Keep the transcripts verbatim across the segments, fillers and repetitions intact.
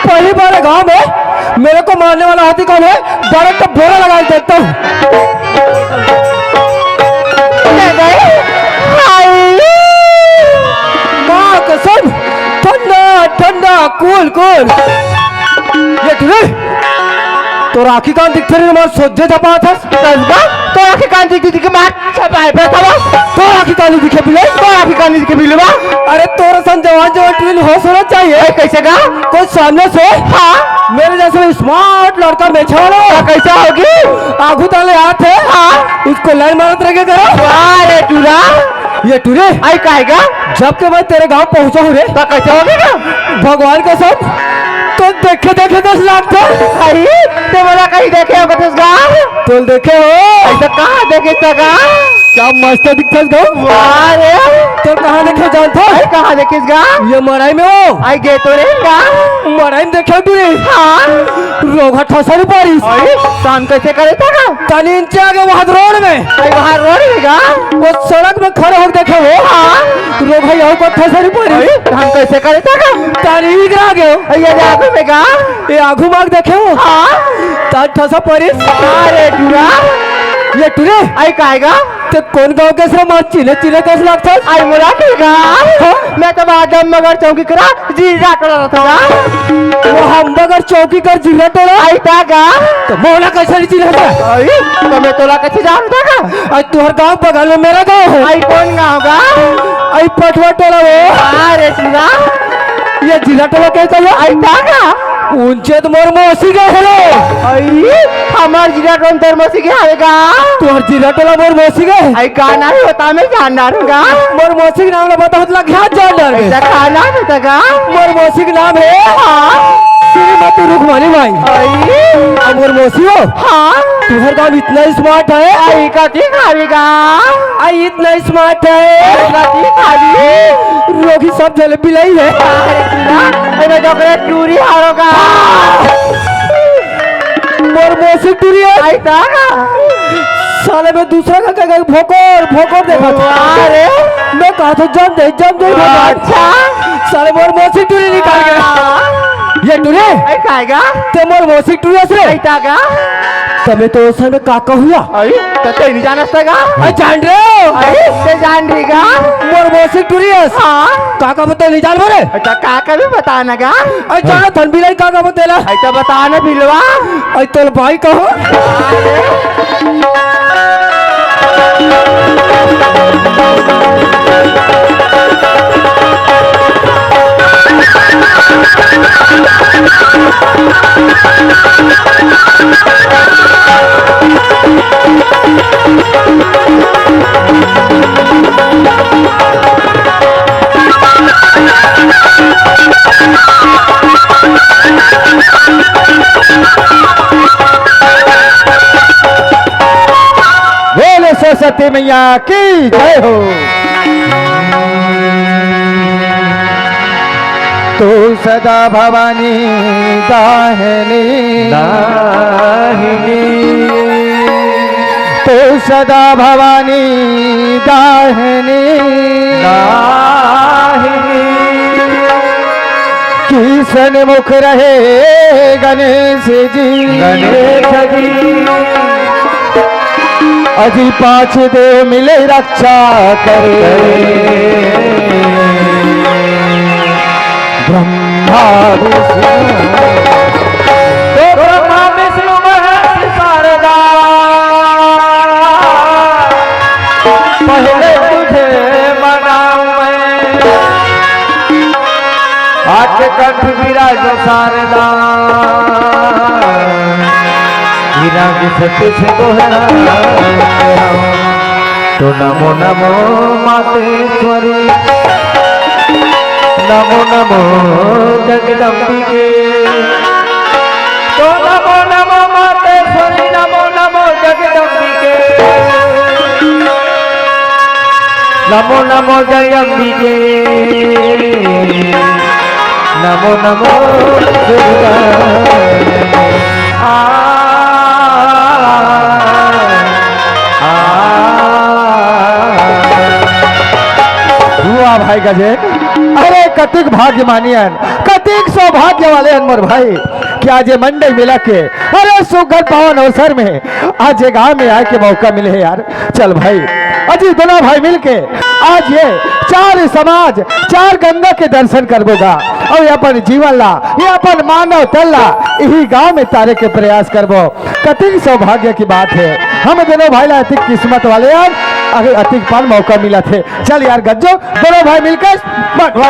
पहली बार है गांव में, मेरे को मारने वाला हाथी कौन है? डायरेक्ट बोला लगा के देखता हूँ। माँ कसम, ठंडा ठंडा, कूल कूल। ये टुरी, तोर आँखी कान दिखथे नहीं, मार सोझे झपात हस। कसबा, तोर आँखी कान दिख दिख मार छपाए पे था। तोर आँखी कान दिखे बिले, तोर आँखी कान दिखे बिले बा। अरे तोर सन जवान जवान टुरी होश होना चाहिए। ए, कैसे गा? कोई सामने से, हाँ। मेरे जैसे स्मार्ट लड़का मेछा वाला, हाँ, कैसा होगी? आगू ताले हाथ है, हाँ। उसको लाइन मारत रह के करो। वाह रे टुरा। ये टुरी, आई काहे गा? जब के मैं तेरे गांव पहुंचा हूँ रे, तो कैसे होगी ना? भगवान कसम, तो देखे देखे दस लाख था। अरे, ते मोला कहीं देखे हो कतस गा? तो देखे हो? ऐसा कहाँ देखे सगा? क्या मस्त दिखता है गाँव? वाह रे। तो कहाँ देखे जानता है? अरे, कहाँ देखे गा? ये मड़ाई में हो। आई गे तो रे गा। मड़ाई में देखे टुरी। हाँ। रोघा ठसरी पारिस। अरे, काम कैसे करे था गा? तनी इंचे आगे वहाँ रोड में। आई वहाँ रोड में गा? वो सड़क में खड़े होके देखे हो। हाँ। रोघा यहू को ठसरी पारिस। अरे, काम कैसे करे था गा? तनी इगरा गयो। ये आगू में गा? ये आगू माग देखे हो? हाँ। तार ठसा परिस। अरे टुरा। ये टुरी। आई काहे गा? ते कौन गांव के सरा मार चिले चिले कस लागथस? आई मोला टुरा। हाँ? मैं तो आदम मगर चौकी करा जीरा टोला रहता गा। वो हम मगर चौकी कर जीरा टोला? आई ता गा। तो मोला कैसे नहीं चिले था? आई, तो मैं तोला कैसे जानता गा? आज तुहर गांव बगल में मेरा गांव है। आई कौन गांव गा? आई पटवा टोला वो। अरे टुरा। ये जीरा टोला कैसा है? आई ता गा। उनचे तो मोर मौसी गए हेलो। अई, हमार जीरा टोला तोर मौसी के हवे गा? तोर जीरा टोला मोर मौसी गए? अई, का नाम है बता, मैं जान डारूंगा। मोर मौसी के नाम ला बता, मतलब क्या जान डार गए? ऐसा का नाम है तेरा? मोर मौसी के नाम है, हाँ। श्रीमती रुक्मणी बाई। अई। अब मोर मौसी हो? हाँ। तुहर गांव इतना स्मार्ट है। अई, का ठीक हवे गा? अई, इतना स्मार्ट है। अई, का ठीक हवे? रोगी सब जले बिलाई है। अरे, अरे, मैं तो करे टूरी हारो गा। मोर मौसी टूरी है। आई ता गा। साले मैं दूसरा का कह गई भोकोर, भोकोर देखा था। वाह रे। मैं कहा था जम दे, जम दे भोकोर। अच्छा। साले मोर मौसी टूरी निकाल गया। हाँ। ये टूरी? आई काहे गा? ते मोर मौसी टूरी हस रे। आई ता गा। तमे तो उस समय काका हुआ। अरे, तो ते नहीं जानस ता गा? अरे जान रहे हो? अरे, ते जान रही गा? मोर मौसी टूरी हस। हाँ। काका बता नहीं जान बोले? अच्छा, काका भी बता ना गा? अरे जाना थन बिलाई काका बतेला। अरे तो बता ना बिलवा। अरे तोर भाई कहो। बोले सरस्वती मैया की जय हो। तू सदा भवानी दाहिनी। दाहिनी। तू सदा भवानी दाहिनी। दाहिनी। किसन मुख रहे गणेश जी। गणेश जी। अजी पाँच देव मिले रक्षा करे। ब्रह्मा विष्णु। तो ब्रह्मा विष्णु महेश शारदा, पहले तुझे मनाऊं मैं। आके कंठ विराज शारदा, विराज सतीश दोहरा। तो नमो नमो मातेश्वरी, नमो नमो जगदम्बिके। तो नमो नमो मातेश्वरी, नमो नमो जगदम्बिके, नमो नमो जय अम्बिके, नमो नमो दुर्गा। आ, आ, वाह भाई गजेंद्र, अरे कतिक भाग्यमानी हन, कतिक सौभाग्य वाले हन मोर भाई, कि आज ये मंडई मेला के, अरे सुघर पावन अवसर में आज ये गांव में आए के मौका मिले हे यार। चल भाई, अजी दोनों भाई मिलके आज ये चार समाज, चार गंगा के दर्शन करबो गा, अउ ये अपन जीवन ला, ये अपन मानव तन ला इही गांव में तारे के प्रयास करबो। कतिक सौभाग्य की बात हे, हम दोनों भाई ला अतिक किस्मत वाले यार, अरे अतिक पान मौका मिलत हे। चल यार गज्जो, दोनों भाई मिलके बंटवा।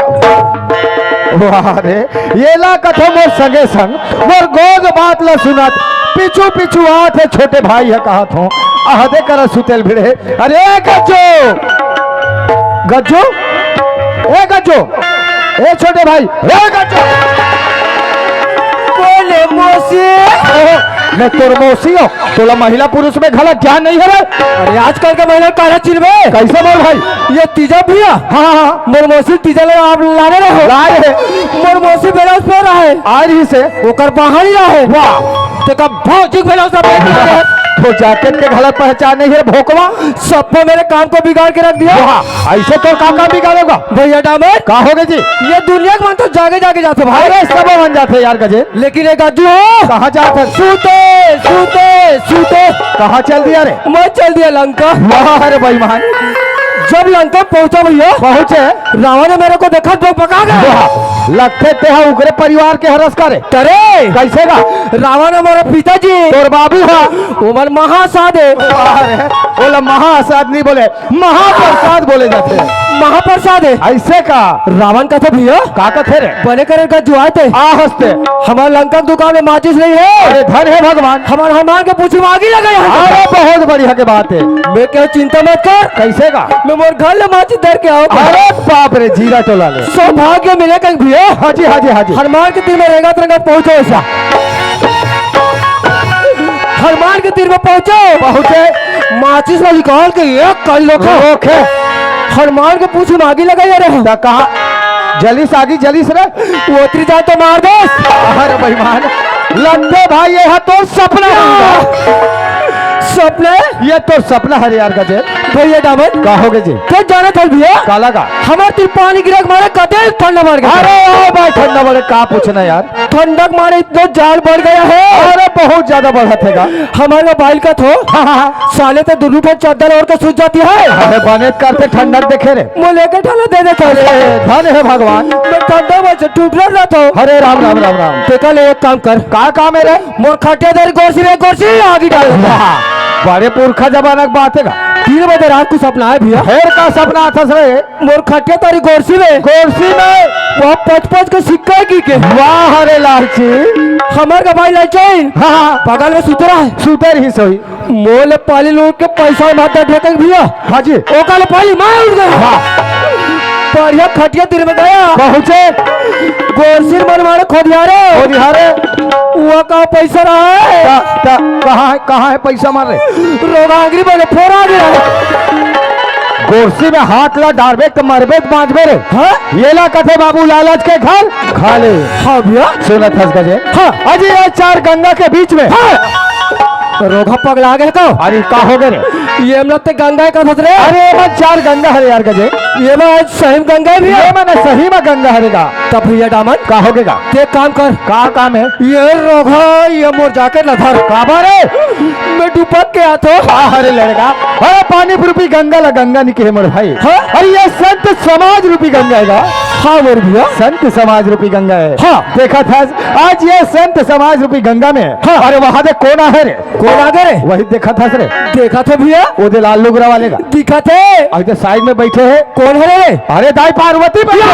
वाह रे, ये ला कथो मोर संगे संग, मोर गोद बात ला सुनत, पीछू पीछू आत हे छोटे भाई हे कहत हों, आहदे करा सुतेल भिड़े। अरे गज्जो, गज्जो, ए गज्जो, ए छोटे भाई, ए गज्जो। बोले मौसी। ओहो, मैं तोर मौसी हों, तोला महिला पुरुष में घला ज्ञान नहीं हे रे। अरे आजकल के महिला काला चिन्हबे। कैसे बोल भाई? ये तीजा भैया। हाँ, हाँ, हाँ। मोर मौसी तीजा ले आप लाने रहो। लाए हे। मोर मौसी बेरा उस पर रहे। आ रही से। ओकर बाहर ही रहे। वाह। तेका भौजी के बेरा उस पर रहे। तो जैकेट के घला पहचान नहीं हे भोकवा। सबको मेरे काम को बिगाड़ के रख दिया। वाह, ऐसे तो का काम बिगाड़ेगा? भैया डामर। का होगे जी? ये दुनिया के मन तो जागे जागे जाथे भाई। अरे सब मन जाथे यार गजे। लेकिन एक आजू हो। कहाँ जात हे? सूते, सूते, सूते। कहाँ चल दिया रे? मैं चल दिया लंका। वाह रे बेईमान। जब लंका पहुंचा भैया, पहुंचे। रावण ने मेरे को देखा, बकबका गया। वाह, लगथे तेहा उगरे परिवार के हरस का रे। करे। कैसे का? रावण हमारा पिताजी। तोर बाबू हा। ओमन महासाद हे। वाह रे, ओला महासाद नहीं बोले, महाप्रसाद बोले जाथे। महाप्रसाद हे। ऐसे का? रावण कथे भैया। का कथे रे? बने करे का जुआते। आ हंसते। हमार लंका के दुकान में माचिस नहीं हे। अरे धन हे भगवान। हमार हनुमान के पूछी में आगी लगा यहाँ। अरे बहुत बढ़िया के बात हे। मैं क्यों चिंता मत कर। कैसे का? मैं मोर घर ले माचिस धर के आऊँ। अरे बाप रे, जीरा टोला ले। सौभाग्य मिले कहीं भैया। हाँ जी, हाँ जी, हाँ जी। हनुमान के तीर में रेंगत रेंगत पहुँचो ऐसा। हनुमान के तीर में पहुँचो। पहुँचे। माचिस ला निकाल के एक कल लोखे। लोखे। हनुमान के पूछी में आगी लगाई, अरे। त कहा, जलिस आगी, जलिस रे। ओतरी जाए तो मार देस। अरे बेईमान, लगथे भाई, ये हा तोर सपना हे। सपना? ये तोर सपना हे रे यार गजे। भैया डामर। का होगे जी? ते जानत हस भैया? काला का? हमार तीर पानी गिरे के मारे कते ठंडा मार गया। अरे ओ भाई, ठंडा मारे का पूछना यार। ठंडक मारे इतना जाड़ बढ़ गया हे। अरे बहुत ज्यादा बढ़त हे गा। हमारे मोबाइल का थो। हाँ, हाँ, हाँ। साले ते दुनू ठन चद्दर ओढ़ के सूत जाती हे। अरे बने करते ठंडक देखे रे। मैं लेके ठंडा दे देता हूँ। अरे धन हे भगवान। मैं ठंडा में से टूट रहा था। अरे राम, राम, राम, राम। तेकर ले एक काम कर। का काम हे रे? मोर खटिया धर गोरसी रे, गोरसी आगी डाल। वाह, बड़े पुरखा जमाना के बात हे गा। तीन बजे रात को सपना आए भैया। फेर का सपना आथस रे? मोर खटिया तरी गोरसी में। गोरसी में? वो पच पच के सिक्का की के। वाह रे लालची। हमर का भाई लालची। हाँ, हाँ। बगल में सुतरा हे। सुतर ही सोई। मोले पाली लूट के पैसा माता ढेकन भैया। हाँ जी। ओका ले पाली मैं उठ गया। वाह। बढ़िया खटिया तीर में गया। पहुँचे। गोरसी मन मारे खोदिया रे। खोदिया रे। वो का पैसा रहा हे? ता, ता, कहाँ हे, कहाँ हे? पैसा मार रे। रोगा आंगरी बने फोड़ा गया। गोरसी में हाथ ला डारबे त मरबे त बांचबे रे। हाँ? ये ला कथे बाबू लालच के घर खा ले। हाँ भैया। सुनत हस गजे? हाँ। अजी ये चार गंगा के बीच में। हाँ। रोगा पगला गए तो? अरे का होगे रे? ये मतलब ते गंगा का धत रे? अरे ये मन चार गंगा हरे यार गजे। ये मन सही में गंगा हे भैया? ये मन सही में गंगा हरे गा। तब भैया डामन? का होगे गा? ते काम कर। का काम हे? ये रोगा, ये मोर जैकेट ला धर। काबर हे? मैं डुबक के आथो। का हरे लड़का? अरे पानी रूपी गंगा ला गंगा नहीं कहे मोर भाई। हाँ? अरे ये संत समाज रूपी गंगा हे गा। हाँ मोर भैया। संत समाज रूपी गंगा हे। हाँ। देखत हस, आज ये संत समाज रूपी गंगा में। हाँ। अरे वहाँ दे कोन आहे रे? कोन आगे रे? वही देखत हस रे। देखत हे भैया। वो दे लाल लुगरा वाले गा। दिखत हे। अउ इधर साइड में बैठे हे। कोन हरे रे? अरे दाई पार्वती बैठे हे।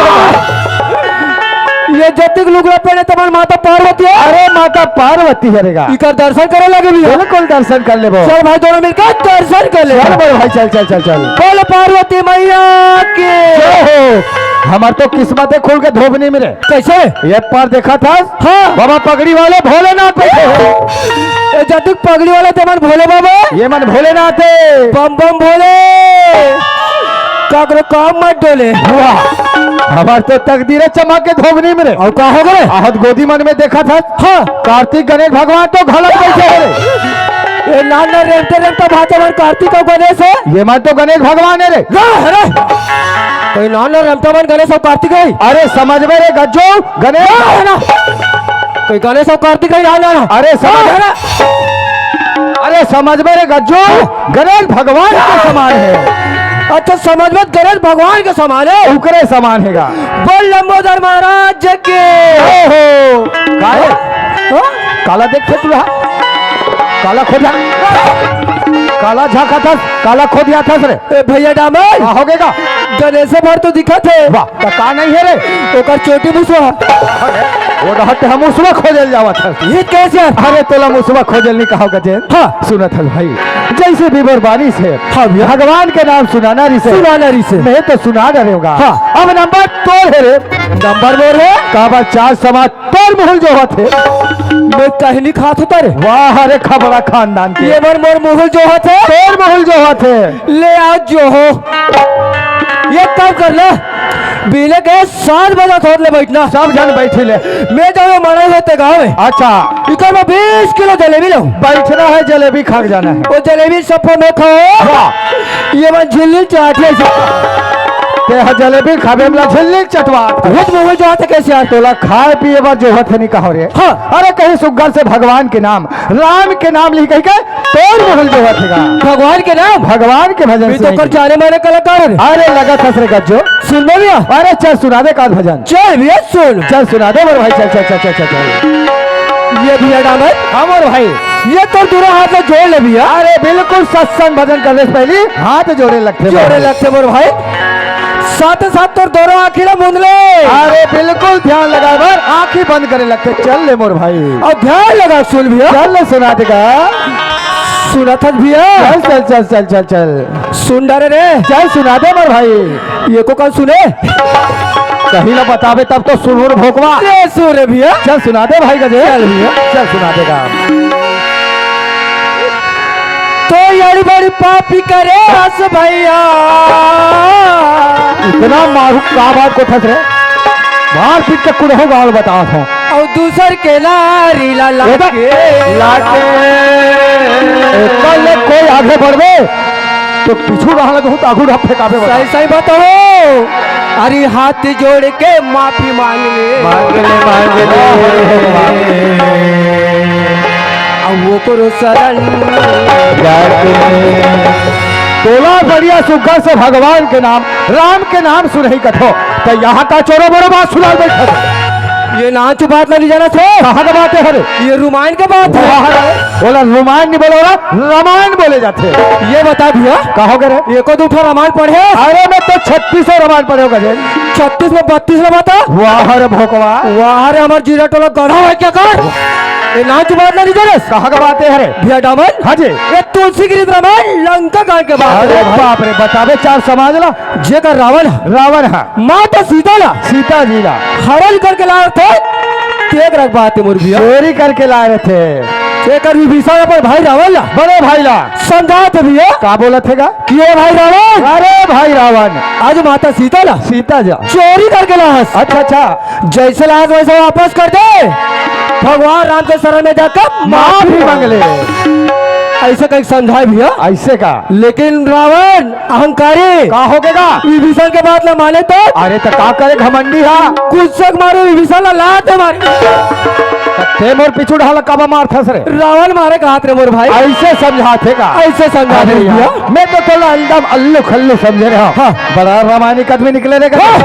ये जतिक लुगरा पहने तमन माता पार्वती हे। अरे माता पार्वती हरे गा। इकर दर्शन करे लगे भैया। बिल्कुल दर्शन कर लेबो। चल भाई दोनों मिलकर दर्शन कर ले। चल बड़े भाई चल चल चल चल। बोल पार्वती मैया की। जय हो। हमार तो किस्मत हे खुल के धोबनी में रे। कैसे? ये पार देखत हस? हाँ। बाबा पगड़ी वाले भोलेनाथ बैठे हे। कतिक पगड़ी वाला ते मन भोले बाबा। ये मन भोलेनाथ हे। बम बम भोले। काकरो काम मत डोले। वाह, हमार तो तकदीर हे चमक के धोबनी में रे। अउ का हो गे? आहत गोदी मन में देखत हस। हाँ। कार्तिक गणेश भगवान तो घलक बइठे हे रे। ये नान नान रेंगते रेंगते भाते मन कार्तिक अउ गणेश हे। ये मन तो गणेश भगवान हे रे। ना, अरे। कोई नान नान रेंगते मन गणेश अउ कार्तिक हे। अरे समझ में रे गज्जो, गणेश। ना, ना। कोई गणेश अउ कार्तिक हे, ना, ना, ना। अरे समझ ना, ना। अरे समझ में रे गज्जो, गणेश भगवान के समान हे। अच्छा, समझ में गणेश भगवान के समान हे। ओकरे समान हे गा। बोल लंबोदर महाराज के। ओहो, काहे? हाँ? काला देखथे तुला? काला खोदिया, काला झांकत हस, काला खोदियाथस रे। ए भइया डामर। का हो गे गा? गणेश भर तो दिखत हे। वाह, त का नहीं हे रे? ओकर चोटी मुसवा। अरे, वो डहर ते हम मुसवा खोजे ल जावत हस। ये कइसे? अरे, तोला मुसवा खोजे ल नहीं कहांव गजेंद्र। हाँ। सुनत हस भाई, जइसे भी मोर बानी से हाँ भइया। भगवान के नाम सुनाना रिहिसे। सुनाना रिहिसे। मैं तो सुना डरेंव गा। हाँ। अब नंबर तोर हे रे। नंबर मोर हे? काबर चार समाज तोर मुहूं ल जोहत हे। मैं कहीं नहीं खात हों रे। वाह रे खबड़ा खानदान के। ये मन मोर मुहूं ल जोहत हे। तोर मुहूं ल जोहत हे। ले आ जोहो। ये काम कर ले। बिहने के सात बजे थोर ले बइठना। सब झन बइठ ले। मैं जावंव मड़ई हे ते गाँव में। अच्छा। इकर में बीस किलो जलेबी लाहूं। बइठना हे, जलेबी खा के जाना हे। वो जलेबी सब मैं खाहूं। वाह। ये मन झिल्ली चाट ले। ते ह जलेबी खाबे, हमला झिल्ली चटवा। बहुत मुहूं ल जोहत हे कइसे यार? तोला खाए पिए बर जोहत हे नहीं कहांव रे। हाँ। अरे कहीं सुग्घर से भगवान के नाम, राम के नाम लिही कहिके तोर मुहूं ल जोहत हे गा। भगवान के नाम? भगवान के भजन भी तो सुनाई कर दे। जाने माने कलाकार हे। अरे लगत हस रे गज्जो। सुन बे भइया। अरे चल सुना दे का भजन। चल भइया सुन। चल सुना दे मोर भाई, चल, चल, चल। ये भइया डामर। हाँ मोर भाई। ये तोर दूनों हाथ ला जोड़ ले भइया। अरे बिल्कुल सत्संग भजन करे से पहिली हाथ जोड़े लगथे मोर भाई। जोड़े लगथे मोर भाई। साथे साथ तोर दूनों आँखी ला मूंद ले। अरे बिल्कुल ध्यान लगाए बर आँखी बंद करे लगथे। चल ले मोर भाई। अउ ध्यान लगा सुन भइया। चल ले सुना दे गा। सुनत हस भइया। चल, चल, चल, चल, चल, चल। सुन डरे रे। चल सुना दे मोर भाई। ये को कल सुने? कहीं ना बताबे तब तो सुन रे भोकवा। ले सुन रे भइया। चल सुना दे भाई गजे। चल भइया। चल सुना दे गा। तो यारी बड़ी पापी करे रस भइया। इतना मारू का बात को ठस रे। मार पीट के कुड़हो गाल बतावत हों। अउ दूसर के नारी ला ए बे, लाके। लाके। ए, कल ले कोई आगे बढ़बे, तो पीछू रहना तो बहुत आगू ढप फेंकाबे बता। सही, सही बताओ। अरे हाथ जोड़ के माफी मांग ले। मांग ले, मांग ले। अब वो करो शरण। जाके। तोला बढ़िया सुग्घर से भगवान के नाम, राम के नाम सुनही कथो, त यहाँ का चोरो बड़ो बात सुनाय बइठे। ये नाच बात ला नहीं जानत हे। कहाँ का बात हे रे? ये रामायण के बात हे। वाह रे, ओला रामायण नहीं बोले, ओला रामायण बोले जाथे। ये बता भइया। का हो गे रे? एको दू ठो रामायण पढ़े? अरे मैं तो छत्तीसों रामायण पढ़े हों गजे। छत्तीस में बत्तीस ला बता। वाह रे भोकवा। वाह रे हमर जीरा टोला गधा हे का कर? ये नाच बात ला नहीं जानस। कहाँ का बात हे रे? भइया डामर। हाँ जी। ये तुलसी के रामायण लंका कांड के बात हे अरे भाई। बाप रे, बताबे चार समाज ला। जेकर रावण हे। रावण हे। माता सीता ला। सीता जी ला। हरन करके लाय रथे। तेकर बात हे मोर भइया। चोरी करके लाय रथे। तेकर विभीषण अपन भाई रावण ला। बड़े भाई ला। समझाथे भइया। का बोलथे गा? कि ए भाई रावण। अरे भाई रावण। आज माता सीता ला। सीता जी ला। चोरी करके लाय हस। अच्छा, अच्छा। जइसे लाय हस वइसे वापस कर दे। भगवान राम के शरण में जाके माफी माफी मांग ले। अइसे कहिके समझाय भइया। अइसे का? लेकिन रावण अहंकारी। का हो गे गा? विभीषण के बात ला माने तो। अरे त का करे घमंडी हा? गुस्सा के मारे विभीषण ला लात मारे। ते मोर पीछू ढाला काबर मारथस रे? रावण मारे कहात रे मोर भाई। अइसे समझाथे का? अइसे समझाथे अरे भइया। यार, मैं तो तोला एकदम अल्लू खल्लू समझे रहे हों। हाँ। बड़ा रामायणिक आदमी निकले रे गा। हाँ।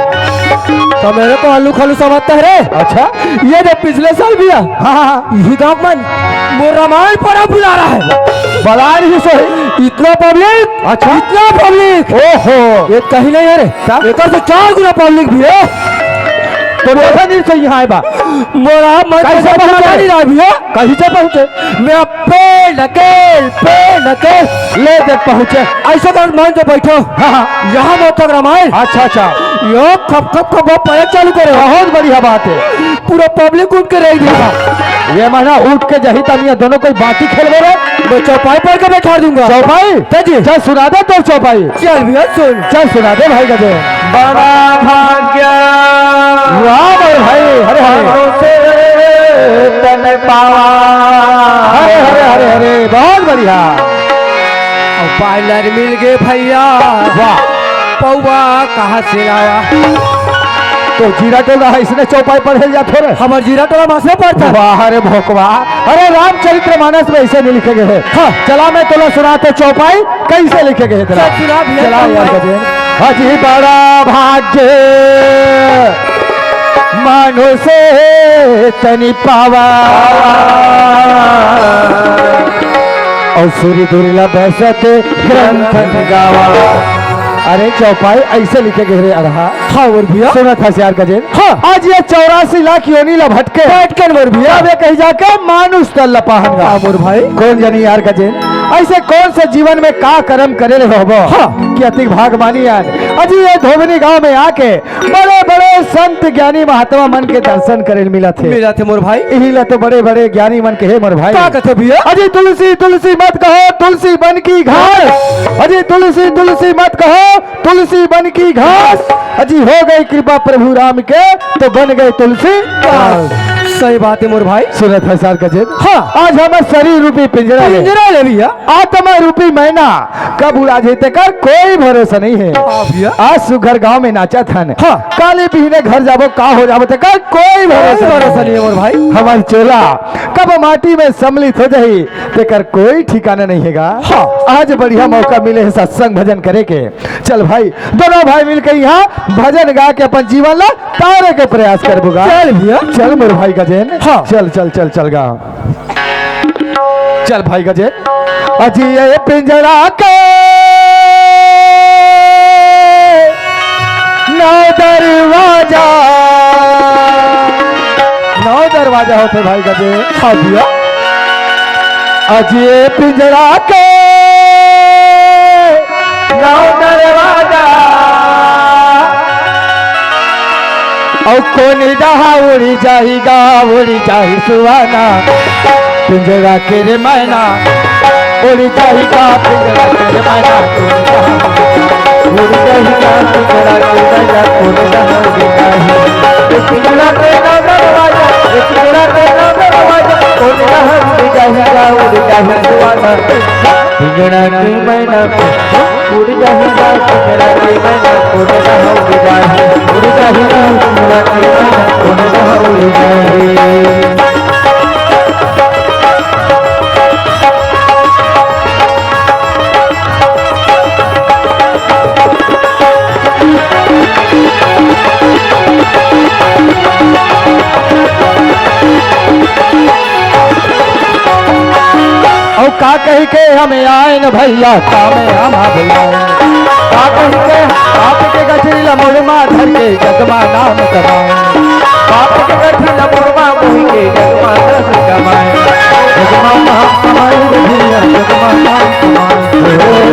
त मेरे को अल्लू खल्लू समझता है रे। अच्छा। ये देख पिछले साल भइया। हाँ, हाँ, हाँ। इही गाँव मन मोर रामायण पढ़ा बुला रहा है। बड़ा नहीं सही। इतना पब्लिक। अच्छा। इतना पब्लिक। ओहो। ये कहीं नहीं हे रे। का? एकर से चार गुना पब्लिक भइया। तो देखा नहीं सही यहाँ आय बा। मोर मन कइसे पहुँचे? नहीं रहा भइया। कहीं से पहुँचे? मैं पेड़ नकेल, पेड़ नकेल। ले देख पहुँचे। अइसे कर मन से बइठो। हाँ, हाँ। यहाँ मोर तक रामायण। अच्छा, अच्छा। यो खप खप खप वो पढ़े चालू करे। बहुत बढ़िया बात हे। पूरा पब्लिक उठ के रही भइया। ये महीना उठ के जही तनिया दोनों कोई बाटी खेलबो रे। मैं चौपाई पर के बैठा दूंगा। चौपाई? तो जी। चल सुना दे तोर चौपाई। चल भैया सुन। चल सुना दे भाई गजे। बड़ा भाग्य वाह मेरे भाई, हरे हरे। मानुष तन पावा। हरे हरे हरे हरे, बहुत बढ़िया। अब पार्लर मिल गए भैया। वाह। पौवा कहाँ से लावा? तो जीरा टोला है, इसने चौपाई पढ़े जात हो रे। हमर जीरा टोला मासे पड़ता। वाह रे भोकवा। अरे रामचरित्र मानस में ऐसे नहीं लिखे गए हैं। हाँ। चला मैं तोला सुना तो चौपाई कैसे लिखे गए हैं तेरा। चल सुना भैया, चला यार चौपाई। गजेंद्र। अजी बड़ा भाग्य मानुष तनि पावा। और सूरी दुर्लभ सत ग्रंथ गावा। अरे चौपाई ऐसे लिखे गए रे अरहा। हाँ, और भैया? सुनत हस यार गजेंद्र। हाँ। आज ये चौरासी लाख योनि ला भटके। भटकन मोर भैया। अब ये कही जाके मानुष तन ला पाहन गा। हाँ, मोर भाई। कौन जानी यार गजेंद्र, ऐसे कौन से जीवन में का कर्म करे ले होबो हाँ। कि अतिक भाग मानी यार। अजी ये धोबनी गांव में आके बड़े-बड़े संत ज्ञानी महात्मा मन के दर्शन करे ल मिलत हे। मिलत हे मोर भाई। इही ला तो बड़े-बड़े ज्ञानी मन के हे मोर भाई। का कथे भैया? अजी तुलसी, तुलसी मत कहो, तुलसी बन की घास। अजी तुलसी, तुलसी मत कहो, तुलसी बन की घास। अजी हो गई कृपा प्रभु राम के, तो बन गए तुलसी दास। सही बात है मोर भाई। सुनत है सार गजेंद्र। हाँ। आज हमर शरीर रूपी पिंजरा ले। पिंजरा ले भैया। आत्मा रूपी मैना कब उड़ा जाए तेकर कोई भरोसा नहीं है। हाँ भैया। आज सुघर गांव में नाचत हन। हाँ। काली बिहने घर जाबो, का हो जाबो तेकर कोई भरोसा कोई भरोसा नहीं। नहीं है मोर भाई। हमर चोला कब माटी में सम्मिलित हो जाही तेकर कोई ठिकाना नहीं हैगा। हाँ। आज बढ़िया मौका मिले है सत्संग भजन करे के। चल भाई, दोनों भाई मिलके यहाँ भजन गा के अपन जीवन ला तारे के प्रयास करबो गा। चल भैया। चल मोर भाई गजेंद्र। हाँ। चल, चल, चल, चल गा। चल भाई गजे। अजी ये पिंजरा के नौ दरवाजा, नौ दरवाजा होथे भाई गजे। हाँ भैया। अजी ये पिंजरा के नौ दरवाजा। अउ कोन डहा उड़ी जाही गा, उड़ी जाही सुवाना, पिंजरा के रे मैना, उड़ी जाही गा, पिंजरा के रे मैना, कोन डहा उड़ी जाही गा, पिंजरा के रे मैना, कोन डहा उड़ी जाही। ए पिंजरा के ना दरवाजा, ए पिंजरा के ना दरवाजा, कोन डहा उड़ी जाही गा, उड़ी जाही सुवाना, पिंजरा के मैना। उड़ जाही गा पिंजरा के मैना, कोन डहा उड़ जाही, उड़ जाही गा पिंजरा के मैना, कोन डहा उड़ जाही। अउ का कहि के हम आएन भैया, का में हम बुलाएन। का कहि के पाप के गठरी ल मुड़मा धर के जग मा नाम कमाएन। पाप के गठरी ल मुड़मा धर के जग मा नाम कमाएन। जग मा नाम कमाएन भैया, जग मा नाम कमाएन।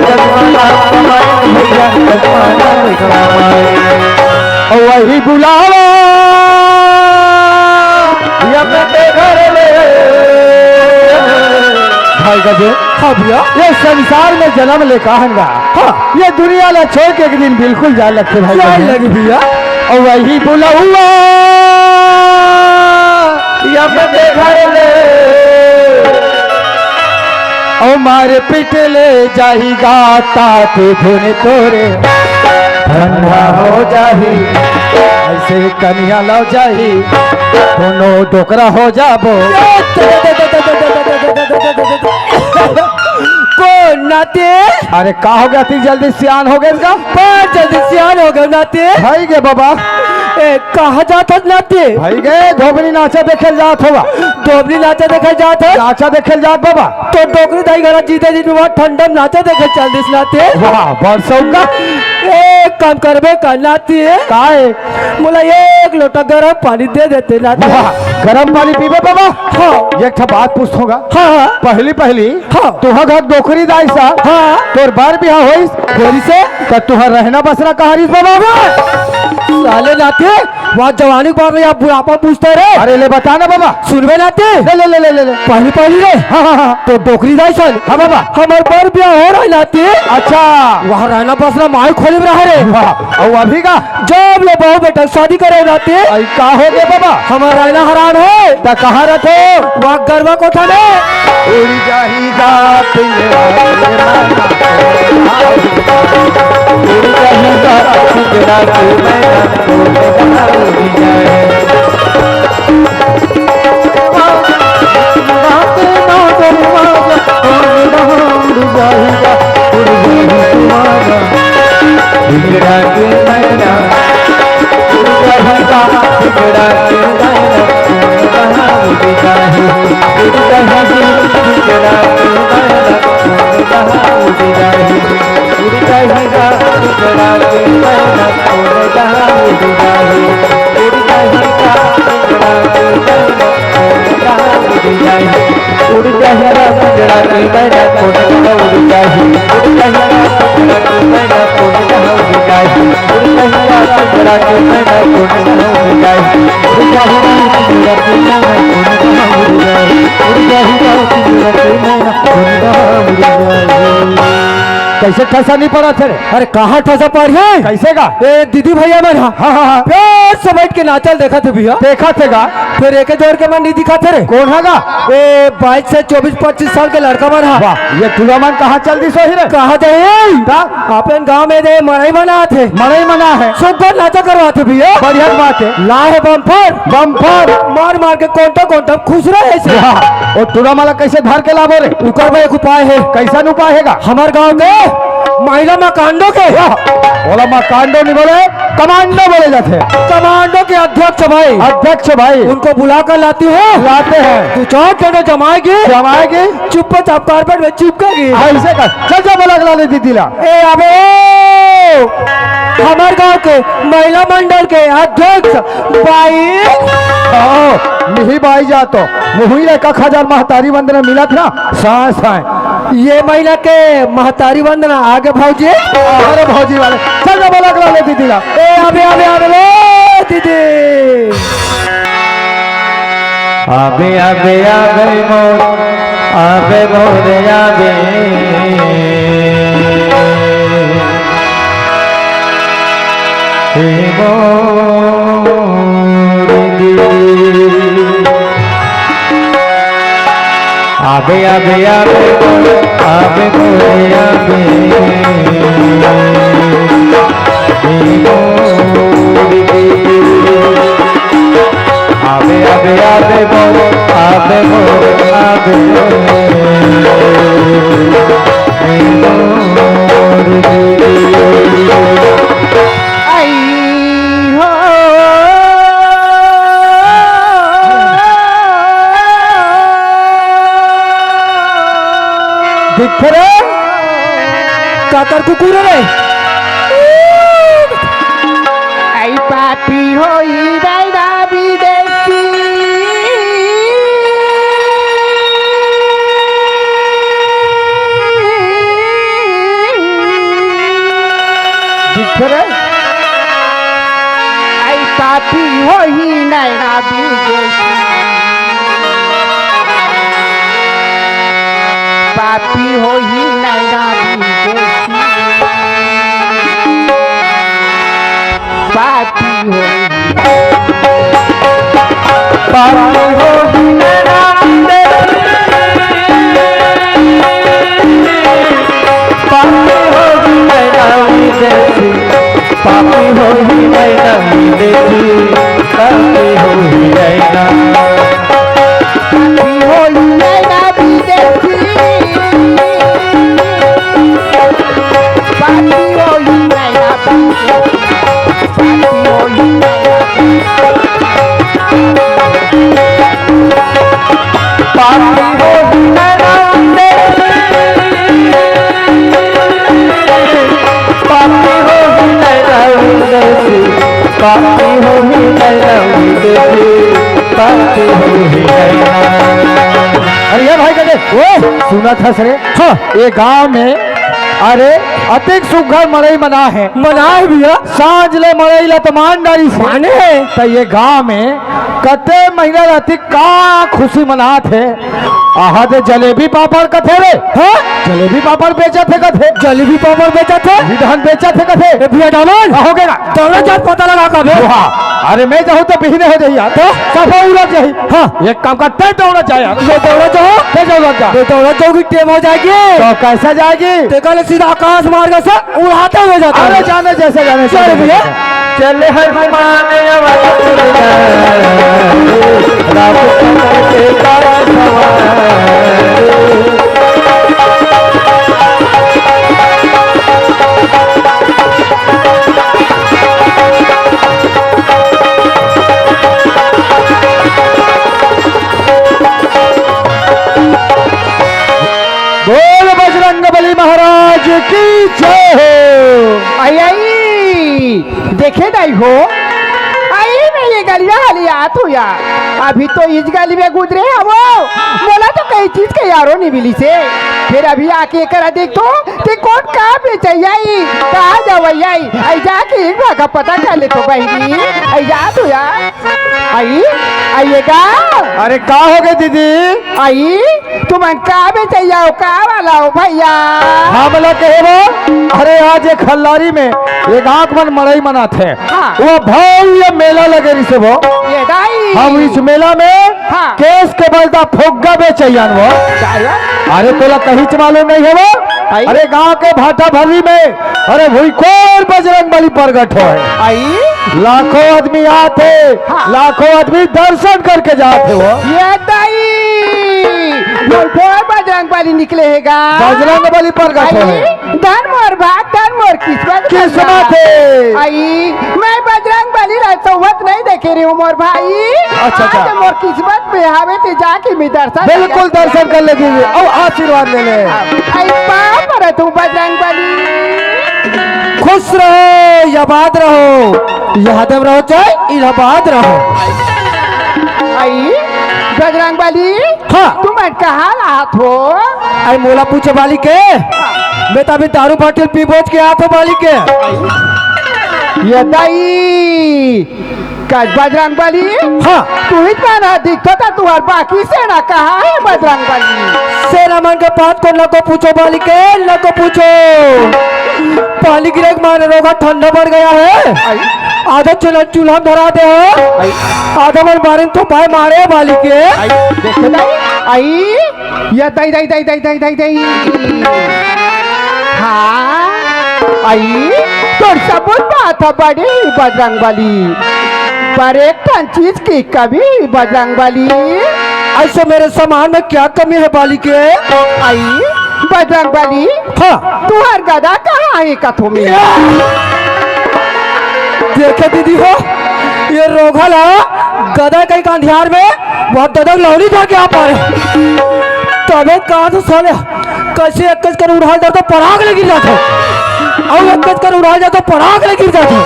जग मा नाम कमाएन भैया, जग मा नाम कमाएन। अउ वही बुलावा यम के घर ले। भाई गजे। हाँ भैया। ये संसार में जन्म ले कहन गा। हाँ। ये दुनिया ला छोड़ के एक दिन बिल्कुल जाए लगथे भाई जाए गजे। लगी भैया। अउ वही बुलावा यम के घर ले। अउ मार पीट ले जाही गा तात धुन तोरे ठंडा हो जाही। ऐसे कनिया लव जाही, दोनों डोकरा हो जाबो। कोन नाते? अरे का हो गया, इतनी जल्दी सियान हो गए इसका? बहुत जल्दी सियान हो गए नाते। भाई गे बाबा। ए, कहाँ जात हस नाते? भाई गे, धोबनी नाचा देखे जात होगा। धोबनी नाचा देखे जात हस? नाचा देखे जात बाबा। तो डोकरी दाई घरा जीते जी में वहाँ ठंडा में नाचा देखे चल दिस नाते। वाह, बहुत शौक का। एक काम करबे का नाते। काय? मोला एक लोटा गरम पानी दे देते नाते। वाह, गरम पानी पीबे बाबा? हाँ। एक ठा बात पूछत हों गा। हाँ, हाँ। पहली, पहली, हाँ। तुहा घर डोकरी दाई सा, हाँ। तोर बार बिहा होइस, होइस से? त तुहा रहना बसना कहाँ रहिस बाबा? साले नाते, बात जवानी के बात नहीं, अब बुढ़ापा पूछता है रे। अरे ले बता ना बाबा। सुनबे नाती। ले, ले, ले, ले, ले, ले। पहली, पहली रे। हाँ, हाँ, हाँ। तो डोकरी दाई सन। हाँ बाबा। हमर बर ब्याह हो रहा है नाती। अच्छा। वहाँ रहना बसना माई खोली में रहा रे। वाह। अउ अभी का? जब ले बहू बेटा शादी करे नाती। आई का हो गया बाबा? हमर रहना हरान है। त कहाँ रहते? वहाँ गरवा कोठा में। उड़ जाही गा पिंजरा के मैना, उड़ जाही गा पिंजरा के मैना, उड़ जाही गा। कैसे ठसा नहीं पड़ा थे रे? अरे कहाँ ठसा पड़ी है? कैसे का? ए दीदी भैया मन हा। हाँ, हाँ, हाँ। प्यार से बैठ के नाचल देखा थे भैया। देखा थे का? फिर एक जोड़ के मन नहीं दिखा थे रे। कौन है का? ए बाईस से चौबीस पच्चीस साल के लड़का मन हा। वाह, ये टूरा मन कहाँ चल दी सोही रे? कहाँ जाए? का? अपन गांव में दे मड़ई मना थे। मड़ई मना है। सुग्घर नाचा करवा थे भैया। बढ़िया बात है। ला है बम्पर। बम्पर। मार मार के कोंटा कोंटा खुश रहे से। वाह, वो टूरा माला कैसे धर के लाबो रे? उकर में एक उपाय है। कैसन उपाय है का? हमार गांव के महिला माकांडो के। वाह, बोला माकांडो नहीं बोले, कमांडो बोले जाते। कमांडो के अध्यक्ष भाई। अध्यक्ष भाई। उनको बुला कर लाती हूँ। लाते हैं। तू चौक के जमाएगी। जमाएगी। चुप्पे चाप कारपेट में चिपकेगी। ऐसे का? चल जा बोला अगला ले दीदी ला। ए अबे ओ! हमार गांव के महिला मंडल के अध्यक्ष बाई। हाँ, मिही बाई जा तो। मुही रे का खजार महतारी वंदना मिलत ना। साय, साय। ये महीना के महतारी वंदना आगे भौजी। अरे भौजी वाले। चल जा बोला अगला ले दीदी ला। ए अबे, अबे, अबे, ले दीदी। आबे, आबे, आबे मोर, आबे मोर, आबे। हे मोर दिल। आबे, आबे, आबे मोर, आबे मोर, आबे। हे मोर दिल। आबे, आबे, आबे मोर, आबे मोर, आबे। हे मोर दिल। आई हो। दिखथे रे, काकर कुकुर रे। आई पापी होई दाई दा विदेशी। दिखथे रे। आई पापी होई नैना विदेशी। पापी होई नैना विदेशी। पापी होई। पापी होई नैना विदेशी। पापी होई नैना विदेशी। पापी होई नैना विदेशी, पापी होई नैना। पापी होई नैना विदेशी। पापी होई नैना विदेशी। पापी होई नैना। पापी होई नैना विदेशी। पापी होई नैना विदेशी, पापी होई नैना विदेशी, पापी होई नैना। अरे ये भाई कहते, ओ, सुना था सरे? हाँ। ये गांव में अरे, अतिक सुघर मड़ई मना हे। मना हे भैया। सांझ ले मड़ई ला त मान डारिस हे। माने? त ये गांव में कते महीना रहती का खुशी मनात हे? आहा दे जलेबी पापड़ कथे रे। हाँ? जलेबी पापड़ बेचत हे कथे। जलेबी पापड़ बेचत हे? निधान बेचत हे कथे। ए भैया डामन। का हो गे ना? दौड़ा जा पता लगा का बे। वाह, अरे मैं जाहूं त बिहने हो जाही यार। तो? सफा उलट जाही। हाँ। एक काम कर, तैं दौड़ा जा यार। मैं दौड़ा जाहूं? तैं दौड़ा जा। मैं दौड़ा जाहूं कि टेम हो जाएगी। तो कैसे जाएगी? तेकर ले सीधा आकाश मार्ग से उड़ाते हुए जाता अरे है। जाने जैसे जाने चल जैसे भैया। जाने। चले हनुमान अवतार, राम के कारवार। बोल बजरंग बली महाराज की जय हो। आई, आई, देखे दाई हो, आई मैं ये गलिया हली आत हो यार। अभी तो इस गली में गुजरे हवो, मोला तो कई चीज के यारो नहीं मिलिस हे। फिर अभी आके करा देख तो, ते कौन का बेचैया ही, कहाँ जावैया ही, आई जाके एक बार का पता कर ले तो बहनी, आई जा तो यार। आई, आइएगा। अरे का हो गे दीदी? आई, तुमन का बेचैया हो, का वाला हो भैया? हमला कहे वो, अरे आज एक खल्लारी में एक आंख मन मड़ई मनात हे। हाँ। वो भव्य मेला लगे रिसे वो। ये दाई। हम इस मेला में हाँ। केस के बलदा फुग्गा बेचैया न वो। का यार? अरे तोला कहीं च मालूम नहीं हे वो? आई। अरे गांव के भाटा भर्री में, अरे भुईकोर बजरंग बली प्रगट होय। आई। लाखों आदमी आत हे, हाँ। लाखों आदमी दर्शन करके जात हे वो। ये दाई, भुईकोर बजरंग बली निकले हे गा। बजरंग बली प्रगट आई, होय। धन मोर भाग, धन मोर किस्मत किस्मत भैया। हे। आई, मैं बजरंग बली ला सौवत नहीं देखे रहे हूँ मोर भाई। अच्छा, अच्छा। आज मोर किस्मत में हावे ते जाके मैं दर्शन बिल्कुल कर दर्शन कर ले दीदी। अउ आशीर्वाद ले ले। आई, पाँव परत हूँ बजरंग बली। खुश रहो, आबाद रहो। यादव रहो चाहे इलाहाबाद रहो। आई, बजरंग बली। हाँ। तुमन कहाँ ला आत हो? आई मोला पूछे बाली के? मैं तो अभी दारू बाटिल पी बोझ के आत हो बाली के। ये दाई, का बजरंग बली? हाँ। तू ही तो ना दिखता था, तुहर बाकी सेना कहाँ हे बजरंग बली? सेना मन के बात को नको पूछो बाली के, नको पूछो। पानी गिरे के मारे रोगा ठंडा बढ़ गया है। आई। आधा चूल्हा, चूल्हा में धरा दे हो। आई। आधा मन मारे तो भाई मारे बाली के। आई, देखे दाई, आई। या दाई, दाई, दाई। हाँ, आई, तोर सबूत बात ह बड़ी बजरंग बली, पर एक ठन चीज के कमी बजरंग बली। ऐसे मेरे सामान में क्या कमी है बाली के? आई, बजरंग बली, हाँ। तुहर गदा कहाँ हे कथो में? देखे दीदी हो, ये रोघा ला गदा कहीं का अंधियार में बहुत ददक लौनी धर के आ पाए। तबे कहा तो साले, कैसे एक कस कर उड़ाल दे तो पराग ले गिर जाता। और एक कस कर उड़ाल दे तो पराग ले गिर जाता।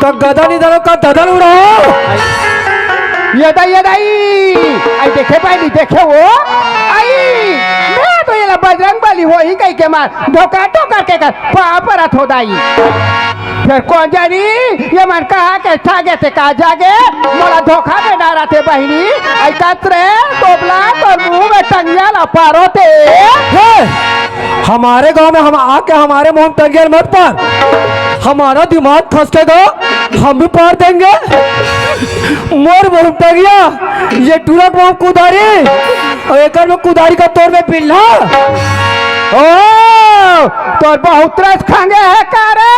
तो गदा नहीं ददक का ददन उड़ाओ। ये दाई, ये दाई। आई देखे बहनी, देखे वो। आई, मैं तो ये ला बजरंग बली होही कहि के मार धोखा ठोकर के कर पाँव परत हो दाई। फेर कोन जानी, ये मन कहाँ के ठागे ते का जागे, मोला धोखा में डारत हे बहिनी। आई कत रे, तोबला, तोर मुंह में टंगिया ला पारो ते। हे, हमारे गांव में हम आके हमारे मुंह में टंगिया मत पार, हमारा दिमाग खसकेगा, हम भी पार देंगे। मोर मुंह में टंगिया, ये टूरा के मुंह में कुदारी, अउ एकर में कुदारी का तोर में बिल्ला। ओ, तोर बहुत रस खांगे हे का रे?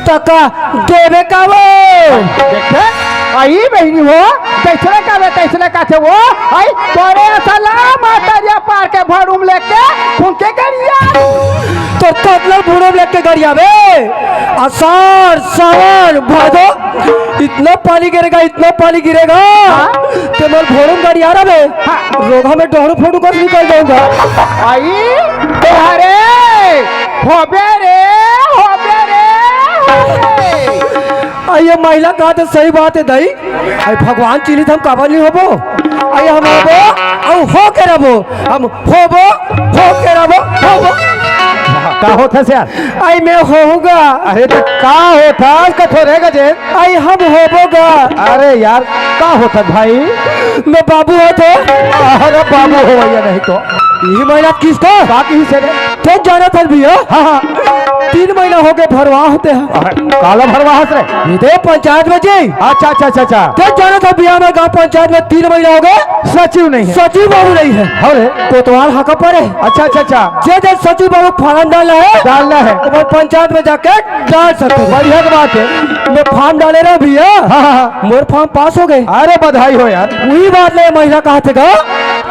तका देवे का वो? देखे, आई बहिनी हो, तैसने का वे, तैसने का थे वो, आई तोरे असला मातरिया पार के भड़ूम लेके खून के गरिया। तो ततला भड़ूम लेके गरिया बे, असार, सावन, भादो, इतना पानी गिरेगा, इतना पानी गिरेगा, हाँ? ते मोर भोड़ू में गाड़ी आ रहा बे। हाँ। रोगा में डहरू फोड़ू कर निकल जाऊंगा। आई, अरे, होबे रे, होबे रे, होबे। आ, ये महिला कहा तो सही बात है दाई। आई भगवान चिन्हित हम काबर नहीं होबो। आई हम होबो, अउ हो के होबो, हम होबो, हो के रहबो, होबो। का होत हस यार? आई मैं होहूँ गा। अरे त का होत हस, कथो रे गजेन? आई हम होबो गा। अरे यार, का होत हस भाई? मैं बाबू होत हँव। अरे बाबू हो भैया नहीं तो। इही महिला किसको? का किहिस रे? ते जानत हस भैया? हाँ, हाँ। तीन महिला होगे भरवाहूँ ते ह। अरे, काला भरवाहस रे? ये ते पंचायत में जी। अच्छा, अच्छा, अच्छा, अच्छा। ते जानत हस भैया, हमर गाँव पंचायत में तीन महिला होगे। सचिव नहीं है। सचिव बाबू नहीं है। अरे। कोतवाल हका परे। अच्छा, अच्छा, अच्छा। जे जे सचिव बाबू फारम डालना है, डालना है। तो मैं पंचायत में जाके डाल सकते हो। बढ़िया के बात है। मैं फारम डाले रहा भैया। हाँ, हाँ, हाँ। मोर फारम पास होगे। अरे बधाई हो यार। उही बात ले महिला कहा थे गा,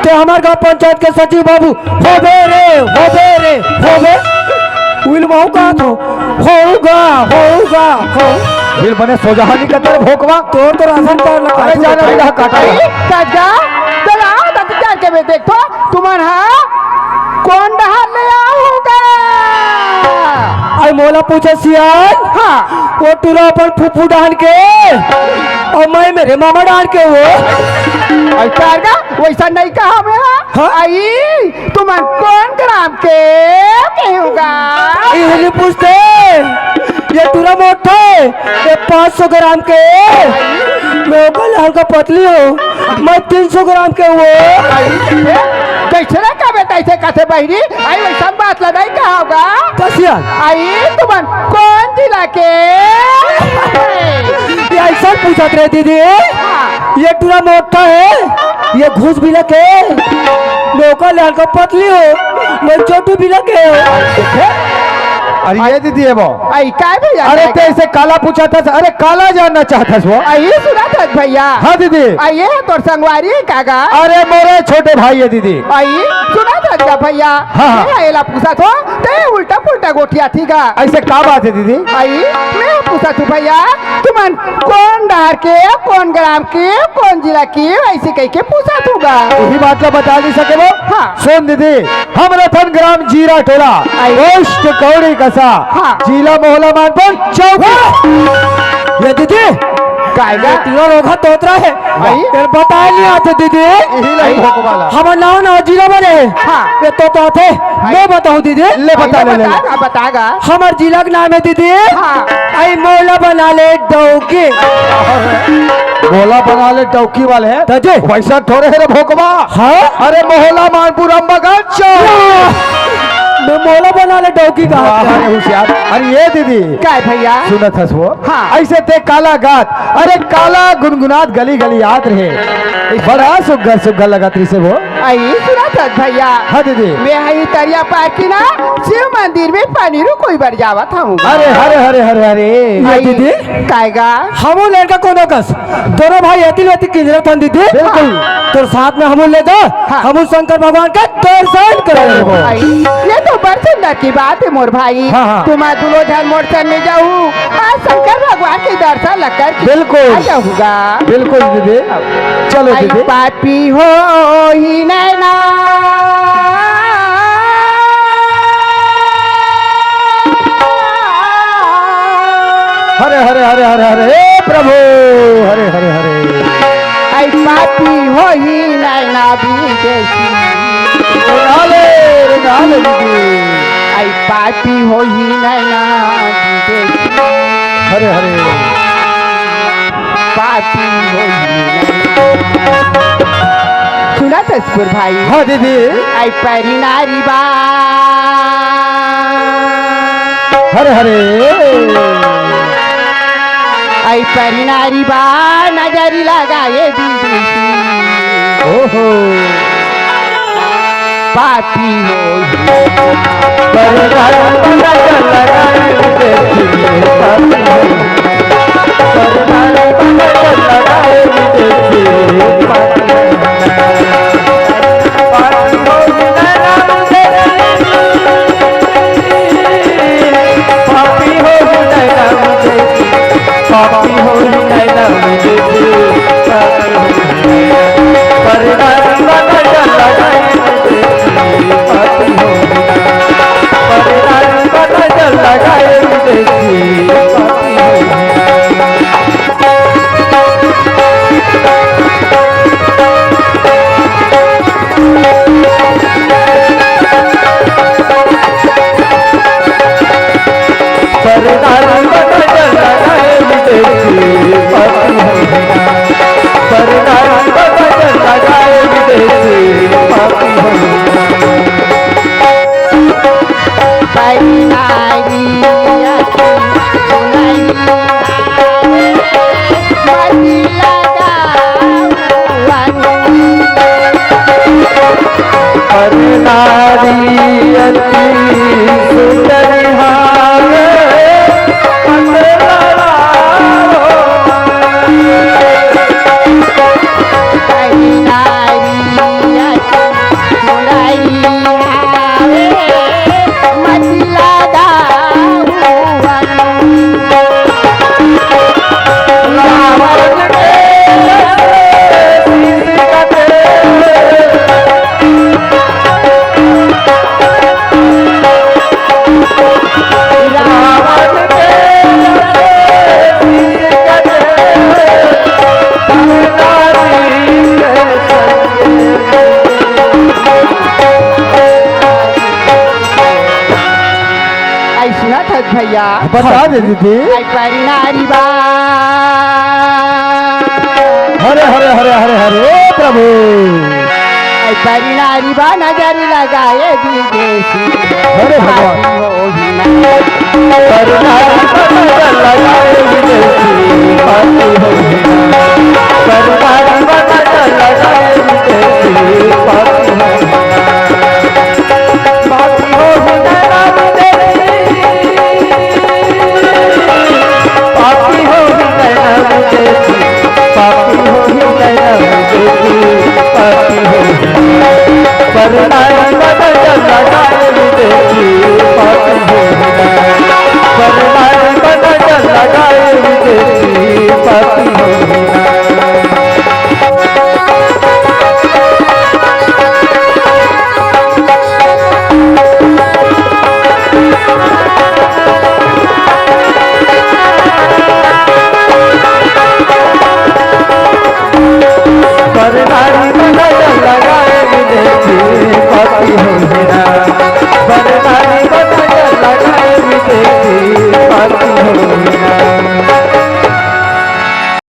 ते हमर गाँव पंचायत के सचिव बाबू होबे रे, होबे रे, होबे। उही ल महू कहा थो, होगा, होगा, हो। बिल बने सोजहा निकलत रे भोकवा। तोर तो राशन कार्ड लगा अरे जाना भी रहा काटा। काका, चला, दस हजार के में देख तो, तुमन हा कोन डहार ले आए हो गा? अरे मोला पूछे सियान। हाँ। वो टूरा अपन फूफू डाहन के, अउ मैं मेरे मामा डाहन के वो। अरे कारगा, वइसा नहीं कहा मैं, हाँ? हाँ? आई, तुमन कोन ग्राम के कहे हो गा? ये नहीं पूछते, ये टूरा मोटा है, ये पाँच सौ ग्राम के, मैं ओकर ले हल्का पतली हूँ। मैं तीन सौ ग्राम के वो। कैसे रे कबे तैसे कथे बहिरी? आई वइसन बात ला नहीं कहा हो गा? कसिया? आई तुमन कोन जिला के? ये अइसन पूछत रहे दीदी। हाँ। ये टूरा मोटा है, ये घूस बिला के। नौका लाल का पतली हो, मैं छोटू बिला के हो। अरे ये दीदी है वो। आई, काय भैया, अरे काय? तैसे काला पूछत हस, अरे काला जानना चाहत हस वो। आई, सुनत हस भैया। हाँ दीदी। आई, ये तोर संगवारी का गा? अरे मोरे छोटे भाई है दीदी। आई, सुनत हस का भैया? हाँ, हाँ। ये एला पूछत हो, ते उल्टा पुल्टा गोठियाथस गा। अइसे का बात है दीदी? आई, मैं पूछत हूँ भैया, तुमन कोन डहर के, कोन ग्राम के, कोन जिला के, अइसे कहिके पूछत हूँ गा। उही बात ला बता नहीं सके वो? हाँ। सुन दीदी, हम रथन ग्राम जीरा टोला, आई। पोस्ट कौड़ी कसा, हाँ। जिला मोहला मानपुर चौकी। ये दीदी, काय गा? ये टूरा रोगहा तोतरा है। आई? तेरे बताए नहीं आते दीदी। यही लाई भोकवाला। हमर नाव ना जिला बने है। हाँ। ये तो तो थे। आई। मैं बताऊँ दीदी। ले बता, आई, ले, ले, बता, ले। अब बता गा। हमर जिला के नाम है दीदी। हाँ। आई मोला बना ले डौकी। मोला बना ले डौकी वाले हैं। दादी। वइसा थोरे है रे भोकवा। हाँ? अरे मोहला मानपुर अम्बागंज। मैं मोला बना ले डौकी कहा। वाह, अरे होशियार। अरे ये दीदी। काय भैया? सुनत हस वो? हाँ। अइसे ते काला गात, अरे काला गुनगुनात गली गली आत रहे। बड़ा सुग्घर सुग्घर लगत रहिसे वो। आई सुनत हस भैया। हाँ दीदी। मैं हई तरिया पार की ना शिव मंदिर में पानी रुकोई बर जावत हूँ। अरे, अरे, अरे, अरे, अरे। ये आई दीदी। काय गा? हमू लड़का कोनो कस। दोनों भाई एती ले एती किंजरत हन दीदी। बिल्कुल। तोर साथ में हमू ले जा, हाँ। हमू शंकर भगवान के दर्शन करबो। भाई, ये तो बड़ सुंदर की बात है मोर भाई। हाँ, हाँ। तुम दुनो झन मोर संग में जाहू, आज शंकर भगवान के दर्शन ला करके बिल्कुल। आ जाहू गा। बिल्कुल दीदी, चलो आई दीदी। पापी हो ही नैना। हरे हरे हरे हरे हरे, हे प्रभु, हरे हरे हरे। आई पापी होही नैना विदेशी। रे नाले, रे नाले दीदी। आई पापी होही नैना विदेशी। हरे हरे। पापी होही नैना। सुनत हस भाई। हाँ दीदी। आई परी नारी बा। हरे हरे। आई परी नारी बा नजरी लगाए दीदी। ओहो। पापी हो। भैया। बता दे दीदी। आई परी नारी बा। हरे, हरे, हरे, हरे, हरे, ओ प्रभु। आई परी नारी बा, नजर लगाए विदेशी। हरे भगवान। पापी हो ही ना। परी नारी बा, नजर लगाए विदेशी। पापी हो ही ना। परी नारी बा, नजर लगाए विदेशी। पापी हो ही ना। पापी हो ही ना। पापी हो ही नैना विदेशी, पापी हो ही नैना विदेशी, पापी हो ही। परनाई बन जल लगाए विदेशी, पापी हो ही। परनाई बन जल लगाए विदेशी, पापी हो ही। परनाई बन जल लगाए विदेशी, पापी हो ही ना। परनाई बन